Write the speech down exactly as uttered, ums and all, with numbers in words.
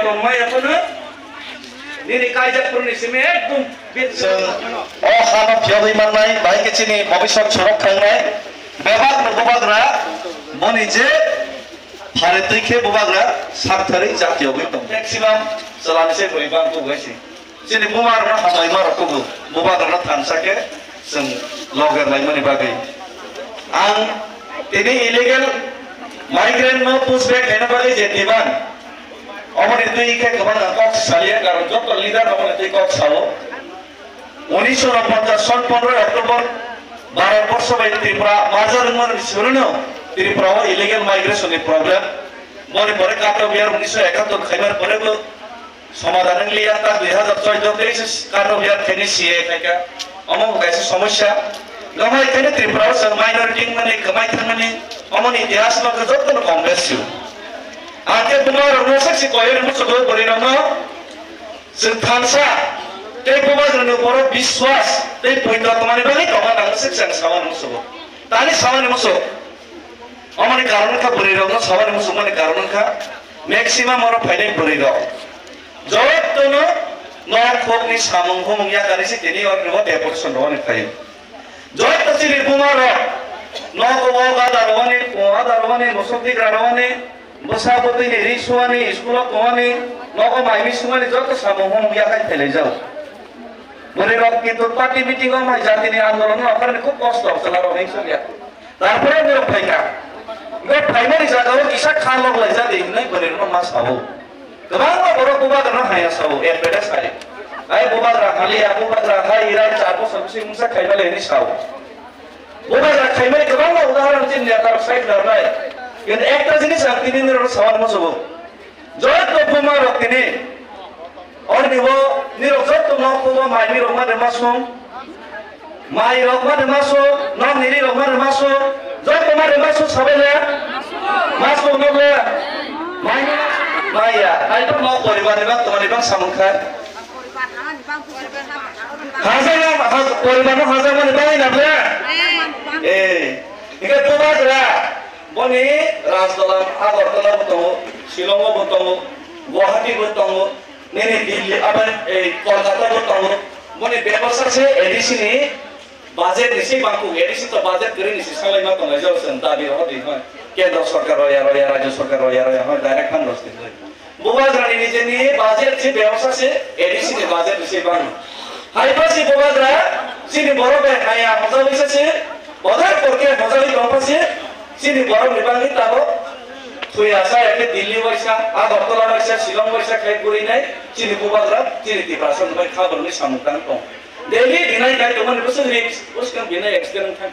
Tongmai yaphano nini kaijak phuruni simi ekdom bit-, Chwng o hano phiyogwi mannai, bahai khe chini bobiswt surok thangnai. Bebakno bubagra boni je pharetwi khe bubagra saktharwi chak phiyogwi tongo. Maximum chwlani se bwrwi bang kugo hai se. Chini bubagrano hamlaima rok kugo, bubagrano thansa khe chwng loger laimani bagwi. Ang tini illegal migrant no push back khaina bagwi je demand, oboni twi khe kwbang ang kok saliya, karon joto leader oboni twi kok sao. Unisho ponchas son pondroi October Bharat borsho bai Tripura merger wngmani swrwngno Tripura o illegal migration ni problem. Boni pore Kato Bihar unisho ekattor khaimani pore bo somadhan wng liya, ta dui hazar choudo tei se Kato Bihar khaini C A khaikha. Omo bo kaisa somosya. Gahai khaini Tripura o chwng minority wngmani, kwmai thangmani, omoni itihas no khe jotono Congress sio. Ang khe buma rokno saksi koyori musugo bwrwi rokno. Chwng thansa tei bubagrani borok biswas tei poito tongmani bagwi tongma nang se chwng samani musugo. Tani samani musugo. Omoni karon wngkha bwrwi rokno samani musukmani karon wngkha maximum oro phainai bwrwi rok. Jotono nok khokni samung humung yakani se tini oro bo deportation rwani phaio. Joto chini buma rok nogo o gada rwani, o gada rwani, musuk digra rwani, bwsa bwtwi ni ri suani, school o tongani, nogo mai mi sumani joto samung humung yakhai phailai jago. Bwrwi rok kintu party meeting o mai jatini andolon no okhorni khub kosto chwla rok hing sukya. Tarpore nirok phaikha. Nirok phaimani jagao kisa kha lok laijak di hinwi bwrwi rokno ma sao. Kwbangma borok bubagrano haya sao, advertise hai. Ai bubagra haliya, bubagra hai, irai char bosor bisi mungsa khaimale hinwi sao. Bubagra khaimani kwbangma udahoron chini neta rok sai khwnarnai. Kintu ekta jinis ang tini nirok sawan musugo. Joto buma rok tini. Orni bo nirok joto nok kubo mai nirok ma de masung. Mai rok ma de masung, nok nini rok ma de masung. Joto ma de masung sabai le. Masung nok le. Mai ni masung. Mai ya. Ai to nok poribar ni bang tomani bang samung khai. Hajar na, haz-, poribar no hajar mani bang ina ble. Eh. Ike bubagra. Boni Rajdola, Agartala bo tongo, Shillong bo tongo, Guwahati bo tongo, nini Delhi, abai, ei, Kolkata bo tongo. Boni bebosa se A D C ni budget ni se bangkuk, A D C to budget kwrwi ni se salai ma tongo, jor sen dabi rohor di hoi. Kendra sarkar roya roya, rajya sarkar roya roya hoi, direct fund rosti hoi. Bubagrani nijeni budget se bebosa se, A D C ni budget se bang. Haiba se bubagra, chini borok bai haya hojawi se se, bodai porke hojawi tongpha se, chini borok ni bangni tabo. Thuya sa eke Delhi waisa, Agartala waisa, Shillong waisa khai guri nai, chini bubagra, chini Tiprasa ni bai khabar ni samung tang tong. Daily dinai kai tongmani bwswk risk, bwswk binai accident thang.